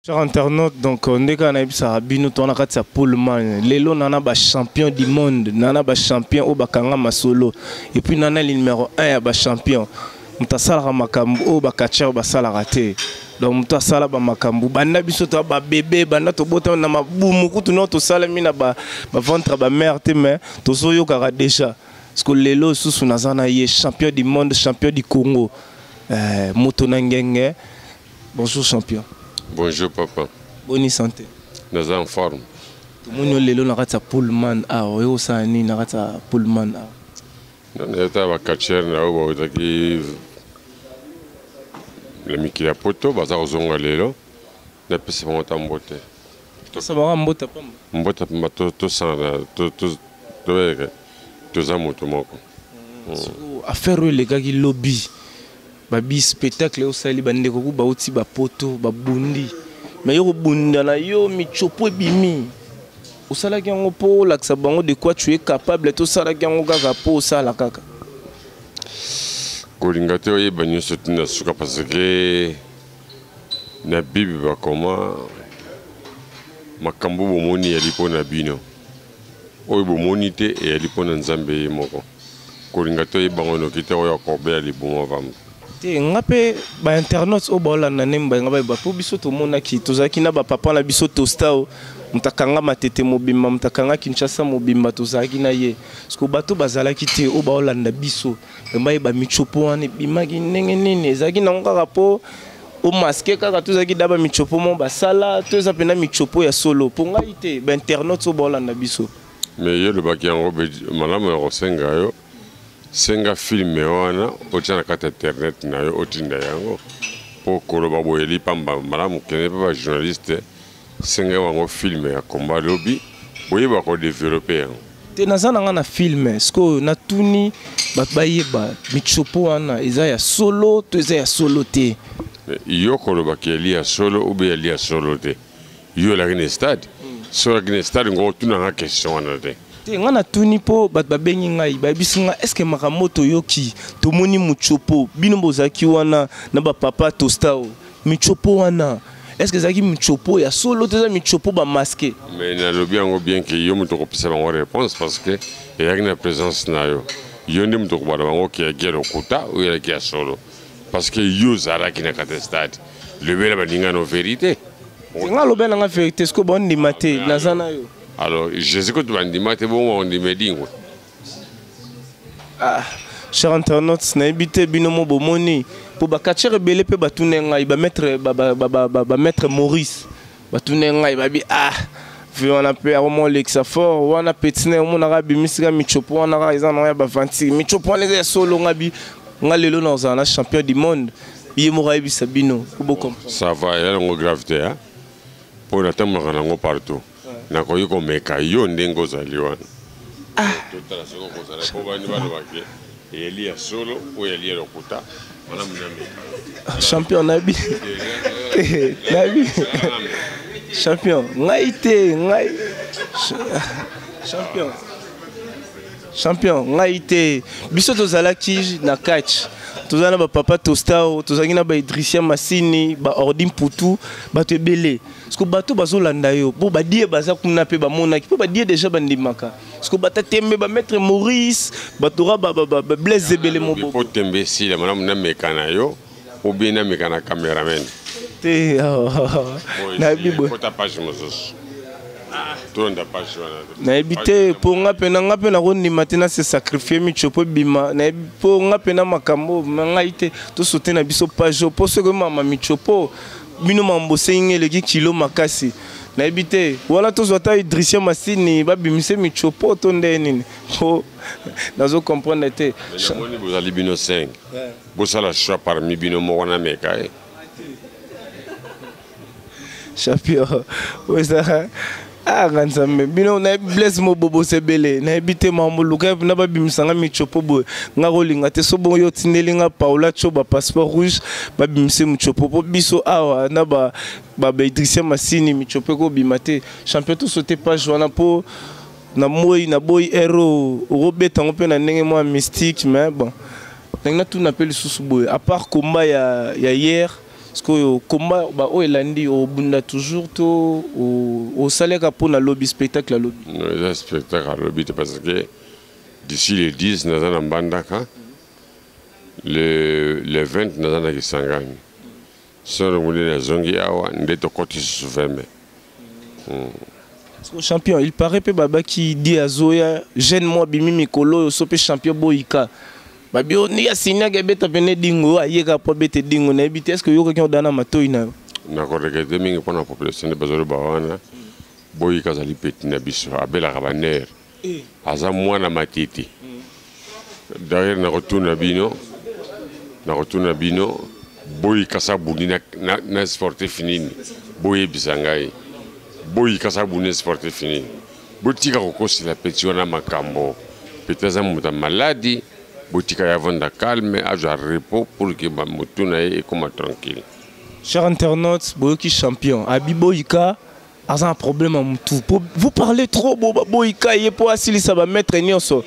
Chers internautes, donc ndenge kaka nayebisaka bino toza na kati ya Pullman. Lelo nana ba champion du monde, nana ba champion oyo bakanga masolo et puis nana le numéro 1 ya ba champion. Moto asalaka makambo oyo ba catcheur basalaka te. Donc moto asala ba makambo banda biso to ba bébé banda tobotama na mabumu kutu no tosalami na ba, ba ventre ba mère te mais tozoyokaka déjà. Parce que lelo susu naza na ye champion du monde, champion du Congo. Moto na ngenge. Bonjour champion. Bonjour papa. Bonne santé. Naza en forme. Tomoni yo lelo na kati ya Pullman awa, oyo osala nini na kati ya Pullman awa? Nayeta ba catcheur na oyo bautaki na mikili ya poto baza kozonga lelo, napesa bango ata mbote. Pesa bango mbote pamba. Mbote pamba, tosangana, toyeke toza moto moko. Affaire oyo elekaki lobi babi spectacle osali bandeko ku bauti bapoto babundi mais yo kobunda na yo michopo ebimi osalaki yango mpo olakisa bango de quoi tu es capable to osalaki yango kaka mpo osala kaka? Kolinga te oyeba nyonso ntina suka parce que na Bible bakoma makambo bomoni eyali mpo na bino, oyo bomoni te eyali mpo na Nzambe ye moko. Kolinga te oyeba yango noki te oyo akobela liboma vamba. Te nga mpe ba internautes oyo baolanda ndenge balinga bayeba mpo biso tomonaki tozalaki na bapapa na biso Tostao, moto akanga Matete mobimba, moto akanga Kinshasa mobimba, tozalaki na ye. Parce que bato bazalaki te oyo baolanda biso bayeba michopo wana ebimaki ndenge nini, ezalaki nango kaka mpo omaske kaka tozalaki da bamichopo mo basala to eza mpena michopo ya solo mpo ngai te ba internautes oyo baolanda biso. Mais yo olobaki yango malamu ya kosenga yo senga filme wana otia na kati ya internet na yo otinda yango mpo koloba boyeli pamba. Malamu kende mpe ba journaliste senga bango filme ya komba lobi boyeba kodevelope yango. Te naza na nga na filme sikoyo natuni bato bayeba michopo wana eza ya solo to eza ya solo te. Yo kolobaki yali ya solo ube yali ya solo te, yo olaki na stade, soki olaki na stade ngo otunanga question wana te. Te nga natuni mpo bato babengi ngai bayebisi nga est-ce makambo toyoki tomoni michopo bino bozalaki wana na bapapa Tostao michopo wana est-ce ezalaki michopo ya solo to eza michopo bamaske? Mais nalobi yango bien ke yo moto okopesa bango réponse parce que eyaki na présence na yo, yo nde moto okobala bango ke eyaki ya lokuta oyo eyaki ya solo parce que yo ozalaki na kati ya stade. Lobela baninga no vérité. Nga alobela nanga vérité sikoyo baondima te naza na yo. Alors Jésus kutu bandima te bongo ondima edingwe. Ah, cher internaute, nayebi te bino mo bomoni mpo bacatcheur ebele mpe batuna ngai bamaître bamaître Maurice batuna ngai babi ah ve wana mpe akoma olekisa fort wana petit na omonaka abimisika michopo wana kaka eza nango ya baventure michopo wana eza ya solo. Nga bi nga lelo na ozala na champion du monde ye moko ayebisa bino po bocomprendre. Ça va, eza nango grave te mpo natambolaka nango partout, nakoki komeka yo ndenge ozali wana, totala soki okozala mpo bani balobaki eyali ya solo oyo eyali ya lokuta. Malamu nameka. Champion nayebi nayebi champion ngai te ngai champion champion ngai te. Biso tozalaki na catch, tozala na bapapa Tostao, tozalaki na baidricien Masini, baordi Mputu, bato ebele. Parce que bato bazolanda yo mpo badie baza kuna mpe bamonaki mpo badie déjà bandimaka parce que bata tembe bamaître Maurice bato ra bablaise ebele mobo. Mpo tembe esila malamu nameka na yo ou bien nameka na cameraman. Te nayebi boye. Kota page mosusu, tolanda page wana. Nayebi te mpo nga mpe na nga mpe nakondima te na se sacrifie michopo ebima. Nayebi mpo nga mpe na makambo na ngai te tosote na biso page oyo mpo soki mama michopo bino makambo bosengi nga eleki kilo makasi. Nayebi te wana tozwa ata Idricien Masini babimise michopo to nde nini po nazo comprendre te. Mais namoni bozali bino 5, bosala choix parmi bino moko nameka ye. Champion oyo eza anga Nzambe bino nayebi Blaise Mobobosa ebele nayebi te makambo luka na babimisanga michopo boye nga kolinga te so bongo yo otindeli nga Paula Tio bapasseport rouge babimise michopo mpo biso awa na baidricien Masini michopo ekobima te. Champion tosote page wana mpo na moi naboyi ero okobeta yango mpe na ndenge mwa mystique. Mais bon, ndenge natuna mpe lisusu boye à part combat ya hier. Sikoyo combat ba oyo elandi obunda toujours to osaleka mpo na lobi spectacle ya lobi? Non, eza spectacle ya lobi te parce que d'ici le 10 naza na Mbandaka, le 20 naza na Kisangani. Solo nde nazongi awa nde tokoti susu 20 mai. Sikoyo champion, il paraît mpe babaki di azoya jeune mwa bimi mikolo oyo so mpe champion boyika babi oyo ndenge asignaki ebeta pene dingo oyo ayeka mpo abeta dingo, nayebi te, est ce que oyokaki oda na matoi na yo? Nakoregretter mingi mpona population nde bazoloba wana. Boyika azali petit na biso, abelaka banerfs, aza mwana Matete. D'ailleurs nakotuna bino, boyika sa bundi na sportif nini? Boyebisa ngai, boyika sa bundi na sportif nini? Botika kokosela petit wana makambo. Petit aza moto ya maladi, botika ye avanda calme, azwa repos pour que motu na ye ekoma tranquille. Cher internaute, boyoki champion abi boyika aza na problème ya motu. Vous parlez trop. Bo boyika ye mpo asilisa bamaître nyonso.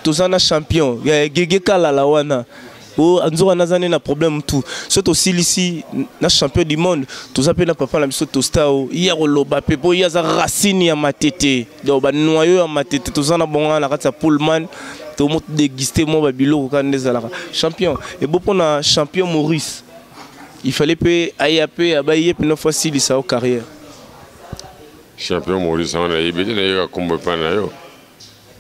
Toza na champion Gege Kalala wana nzoka naza nde na problème mutu. So tosilisi na champion du monde, toza mpe na papa na biso Tosta o ye akoloba mpe mpo ye aza racine ya Matete, donc banoyau ya Matete. Toza na bongo wana na kati ya Pullman, tomo déguste mwa babiloko kaka nde ezalaka. Champion ebo mpona champion Maurice, il fallait mpe aya mpe abayi ye mpena fo asilisa o carrière. Champion Maurice wana nayebi te, nayoka kombo epai na yo.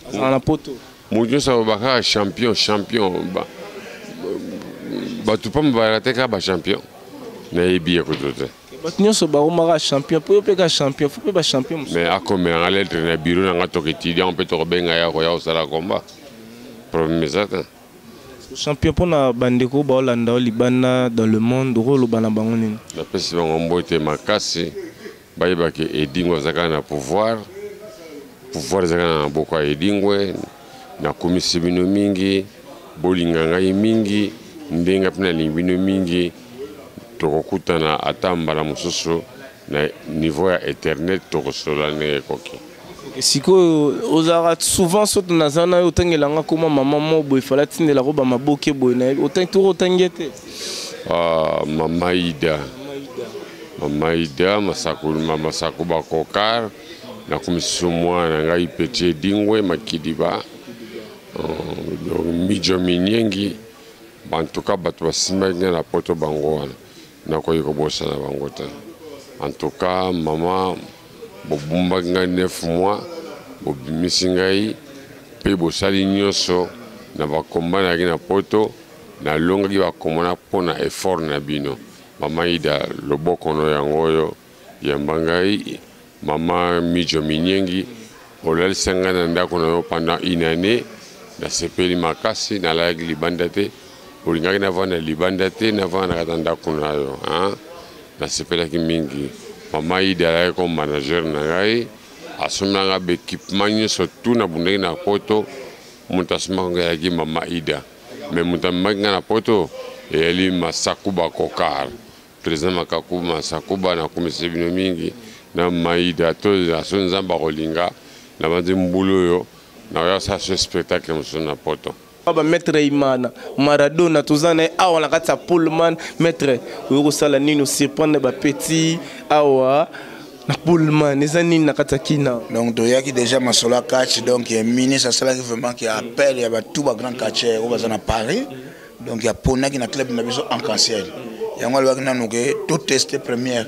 Azala na Poto. Moto nyonso alobaka kaka champion, champion. Bato pamba balaka te kaka bachampion, nayebi ye kutu te. Bato nyonso bakomaka champion mpo yo mpe ka champion, fo mpe bachampion mosusu. Mais akomelanga lettre na bureau na nga, tokoétudier mpe tokobenga ye, akoya kosala combat, problème eza te. Champion, mpona bandeko baolanda yo libanda dans le monde, okoloba na bango nini? Napesi bango mbote makasi. Bayebaki Edingwe aza kaka na pouvoir, pouvoir eza kaka na maboko ya Edingwe. Nakumisi bino mingi, bolinga ngai mingi ndenge mpe nalingi bino mingi. Tokokutana ata mbala mosusu na niveau ya internet, tokosolola ndenge ekoki. Sikoyo ozalaka souvent, soki naza na yo, otangelanga koma mama mo boye, fala atindelako bamaboke boye, nayebi toko otangi ye te. Ah, mama Ida, mama Ida Masaku, Masaku Bakokar. Nakomisi so mwana na ngai petit Edingwe Makidiba, donc Mijo Minyengi. En tout cas bato basimbaki ngai na Poto, bango wana nakoki kobosana bango te. En tout cas mama, bobumbaki ngai 9 mois, bobimisi ngai mpe bosali nyonso na bakomba nayaki na Poto, nalongaki bakomba na mpo na effort na bino. Mama Ida, loboko no yango oyo yamba ngai. Mama Mijo Minyengi, olalisa ngai na ndako na yo pendant une année, nasepeli makasi. Nalalaki libanda te, olingaki navanda libanda te, navanda na kati ya ndako na yo, hein? Nasepelaki mingi. Mama Ida alaki comme manager na ngai, asomelanga baéquipement nyonso tu nabundaki na Poto. Moto asomaka ngai ayaki mama Ida, mais moto amemaki ngai na Poto eyali Masakuba Kokar, président Makaku Masakuba. Nakumisi bino mingi na Maida. To so Nzambe akolinga, na banzi mbulu oyo nakoya kosala so spectacle mosusu na Poto. Bamaître Imana Maradona, toza na ye awa na kati ya Pullman. Maître, oyo kosala nini osurprendre bapetits awa na Pullman? Eza nini na kati ya kina? Donc toyaki déjà masolo ya catch. Donc ministre asalaki vraiment ki appel ya batu bagrand catcheur oyo baza na Paris. Donc aponaki na club na biso Arc-en-Ciel. Yango alobaki nanu ke toteste première,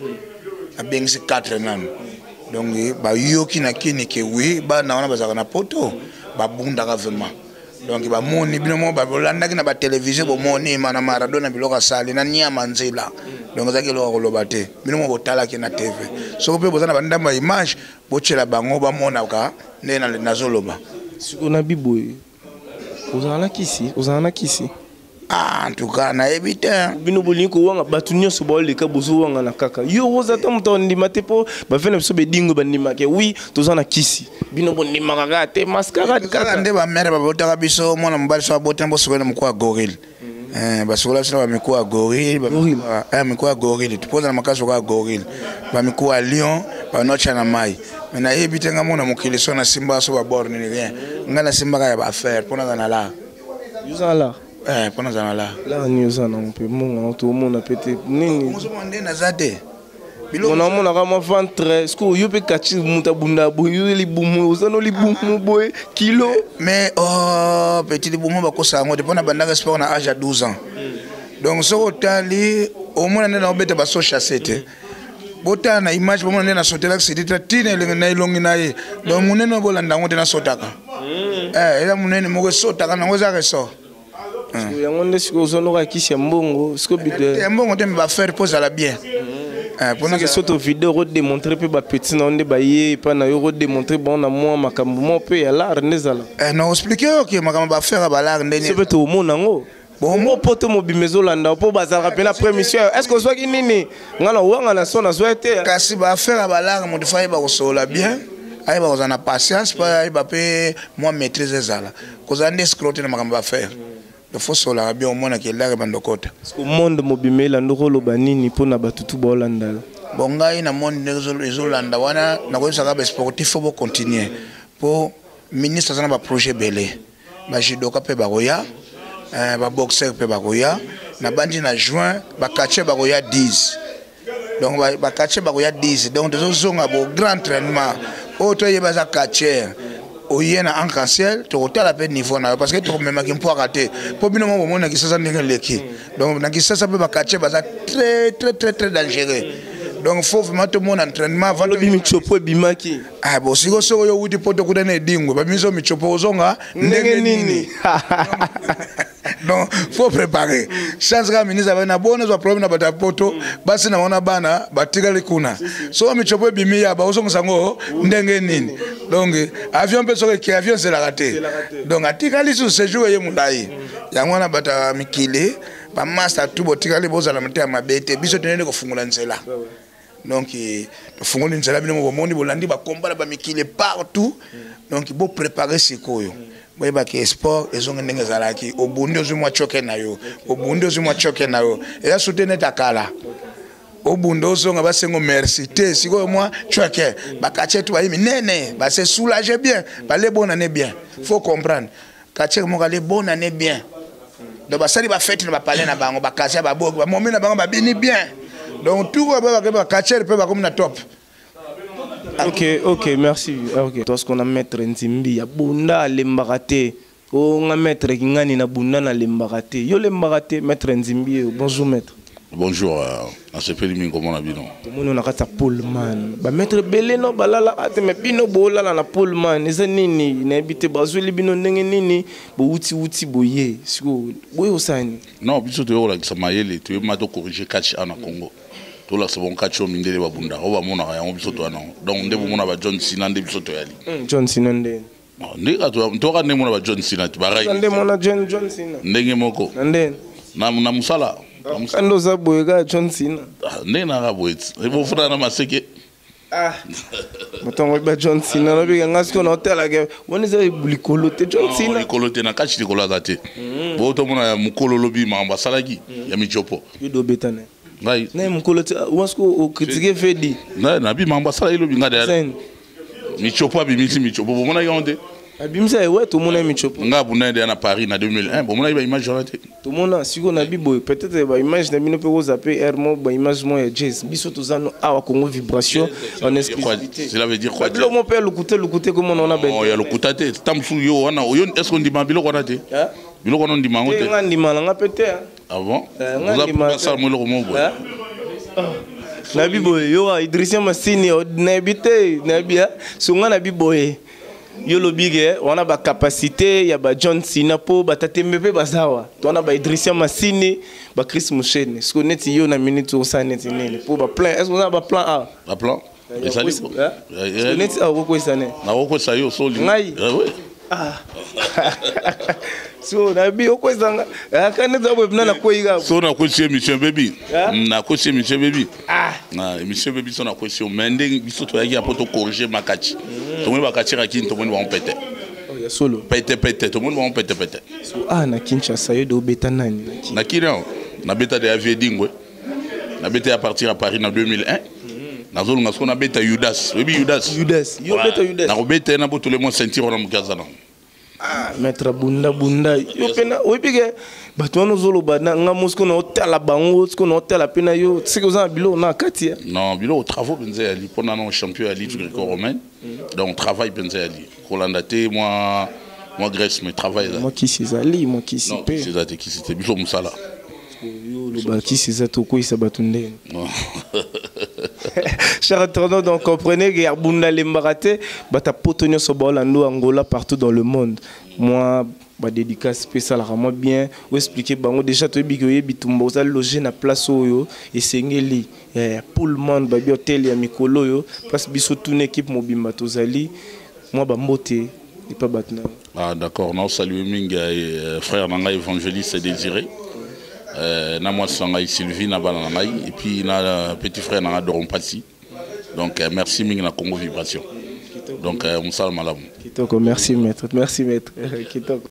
abengisi 4 nanu. Donc bayoki na kini ke wi bana wana bazalaka na Poto, babundaka vraiment. Donc bamoni bino moko, bolandaki na batélévision, bomoni mana Maradona biloko asali na niama nzela. Donc ezalaki eloko ya koloba te, bino moko botalaki na TV. Soki mpe boza na bandambo ya image, botyela bango bamonaka nde nazoloba. Sikoyo na biboye, ozala na kisi, ozala na kisi? Ah, en tout cas nayebi te. Bino bolingi kowanga bato nyonso baoleka, bozowangana kaka. Yo oza ta moto andima te mpo bafe na biso bedingo bandimaka wi toza na kisi, bino bondimaka kaka te, mascarade. Kaka kaka. Nde bamere babotaka biso, mwana mobali so abotana, bosokola na mokwa ya gorille. Basokola biso na bamikuwa ya gorille. Gorille. Mikuwa ya gorille, topozana makasi lokola gorille, bamikuwa ya lion banotya na mai. Me nayebi te, nga mona mokili so nasimbaka so babor nini, rien. Ngai nasimbaka ya baaffaire mpo naza na lar. Ozala. Mpo nazala na lar. Lar nini oza nango mpe mbongo yango toomona mpe te nini? Ozomona nde naza te. Mona omonaka mwa ventre sikoyo yo mpe kati moto abunda boye yo libumu oza no libumu boye kilo. Mais oh, petit libumu bakosa yango te mpo na bandaka sport na age ya 12 ans. Donc soki otali omona nde naobeta baso chasse te. Botala na image bomona nde nasotelaki sidi te ntina na elongi na ye. Donc monene oyo bolanda yango te nasotaka. Eza monene moko esotaka nango eza ressort. Yango nde sikoyo ozonoka kisi ya mbongo sikoyo ya mbongo te, me bafaire mpo ozala bien. Mpona soto video okodemontre mpe bapeti na yo nde baye epai na yo, okodemontre bango na mwa makambo moko mpe ya lare nde ezala. Na explike oyo ke makambo bafaire ya balare ndenge so mpe tokomona yango bongo poto mobima ezolanda mpo bazalaka mpe na prémission. Est ce que ozwaki nini? Ngai na wanga na so nazwa te. Kasi baaffaire ya balare, moto fa ayeba kosolola bien, ayeba kozala na patience mpo ayeba mpe mwa maîtrise ezala kozala nde escroc te na makambo baaffaire. Il faut solaka bien, omonaki elare bandokota. Monde mobima elanda, okoloba nini mpona bato tu baolanda? Bon, ngai na monde ndenge ezolanda wana, nakoyebisaka basportif fo bocontinue mpo ministre aza na baprojet ebele. Bajudoka mpe bakoya, baboxer mpe bakoya. Nabandi na juin bakatie bakoya 10, donc bakatie bakoya 10. Donc tozozonga bo grand entraînement oyo toyeba aza catcheur oye na arc-en-ciel, tokotala mpe niveau na yo parce que tokomemaki mpwaka te mpo bino mo bomoni na Kisasa ndenge eleki. Donc na Kisasa mpe bakatie baza très très très très dangereux, donc faut vraiment tomona entraînement avant. Lobi michopo ebimaki. Ah bon, sikoyo soki oyo wuti mpo tokutana edingwe bamiso michopo ozonga ndenge nini? Donc faut préparer chance kaka ministre abai na bona zwa problème na bato ya poto, basi na bango na bana batikali kuna. Soki michopo ebimi ya baozongisa yango ndenge nini? Donc avion mpe soki eke, avion ezelaka te, donc atikali susu séjour eye molai. Yango wana bato ya mikili, bamasta tu botikali, bozala motema mabe te. Biso tonende kofungola nzela, donc tofungoli nzela. Bino bomoni, bolandi bakomba na bamikili partout, donc bopréparé sikoyo. Boyebaki sport ezongi ndenge ezalaki. Obundi, ozwi mwa choke na yo, obundi, ozwi mwa choke na yo. Eza su te neti akala, obunda ozonga basengo merci te. Sikoyo mwa choke, bakatie tu bayi minene, base soulage bien, bale bonne année bien. Faut comprendre, quartier moko ale bonne année bien. Donc basali bafete na bapalais na bango, bakasia baboki bamomi na bango, babini bien. Donc tout oyo bakatie mpe bakomi na top. Ok, merci. Ok, toi ce qu'on a maître Nzimbi ya bunda alembaka te. O nga maître kingani na bunda na lembaka te, yo lembaka te. Maître Nzimbi, bonjour maître. Bonjour, nasepeli mingi komona bino. Tomoni na kati ya Pullman bamaître ebele no balalaka te, mais bino bolala na Pullman, eza nini? Nayebi te bazweli bino ndenge nini, bowutiwuti boye sikoyo boye osala nini? Non, biso toye kolakisa mayele, toyeba tocorrige catch a na Congo, tolakisa bango catch oyo mindele babundaka, oyo bamonaka yango, biso toya nango. Donc nde bomona ba John Cena nde biso toyali. John Cena nde Nde toka nde mona ba John Cena te. Nde mona John Cena. Ndenge moko. Na nde na mosala. Nde oza boye kaka John Cena. Ndenge naka boye bofutana na maseke. Ah, moto yango ba John Cena nabika nga sikoyo naotalaka wana eza likolo te John Cena. Likolo te, na kati likolo aza te. Bo tomona ya mokolo lobi makambo asalaki ya mijopo. Yo do obeta na ngai. Na ye mokolo te wana sikoyo okritike Fedi. Ngai nabi makambo asala ye lobi, ngai Sen michopo abimisi michopo, bomonaki yango te? Abimisa ye we, tomona ye michopo. Ngai abunda deya na Paris na 2001, bomonaki baimage wana te? Tomona sikoyo na biboye, peut-être baimage na bino mpe koza mpe aire mo baimage mo ya jazz. Biso toza no awa Congo Vibration en exclusivité. Cela veut dire quoi? Biloko mo mpe ya lokute lokute komona wana. Ben ya lokuta te, ta mosusu yo wana oyo est ce que ondima biloko wana te? Biloko wana ondima yango te? Nga ndima na nga mpe te. Ah bon? Nga ndima. Oza mo eloko moko boye. Nayebi boye yo Idrissien Masini, nayebi te, nayebi so nga nayebi boye yo lobi ke wana bacapacité ya ba John Cena mpo batatembe mpe bazawa to wana ba Idrissien Masini, ba Chris Mushene. Siko neti yo na minute osala neti nini mpo baplan? Est ce oza na baplan a? Baplan ezali neti awa okokwesa ne? Nakokwesa yo so. Ngai so nayebi okwesanga aka neti aboye mpena nakwei kaka. So nakwesi émission bebi, nakwesi émission bebi, na émission bebi so nakwesi yo. Mais ndenge biso toyaki ya mpo tocorrige makati, tomoni bakati rakini, tomoni bango pete. Ya solo. Pete pete, tomoni bango pete pete. So ah, na Kinshasa yo de obeta nani? Na Kini awa nabeta de avie dingwe, nabeta ya partir ya Paris na 2001. Nazolunga soko nabeta Yudas, oyebi Yudas? Yudas, yo obeta Yudas? Nakobeta ye na botole mwa ceinture wana moke aza nango. Ah, maître bunda bunda yo mpena oyebi ke bato wana ozoloba na nga mo sikoyo naotala bango sikoyo naotala mpe na yo seke oza na biloko na kati ya non, biloko travaux mpenza yali mpo nano champion ya lutte gréco-romaine, donc travail mpenza yali kolanda te mwa grèce, mais travail eza. Mwa kisi ezali, mwa kisi Non. mpe. Kisi eza te, kisi te, biso mosala. Yo oloba kisi eza te, okweyisa bato ndenge. Non. Chers internautes, donc comprenez que Bunda lembaka te, bato poto nyonso baolanda Angola, partout dans le monde. Moi, ba dédicace pe salaka moi bien, ou expliquer bango déjà toyebi ke oyebi tumba oza logé na place oyo esengeli Pullman babi hôtel ya mikolo oyo place biso tuna équipe mobimba tozali mwa bambote epa bato na yo. Ah, d'accord, naosalue mingi frère na ngai évangéliste Désiré, na mwasi na ngai Sylvie, na bana na ngai, et puis na petit frère na ngai Dorompasi. Donc merci mingi na Congo Vibration. Donc mosala malamu. Kitoko, merci maître, merci maître. Kitoko.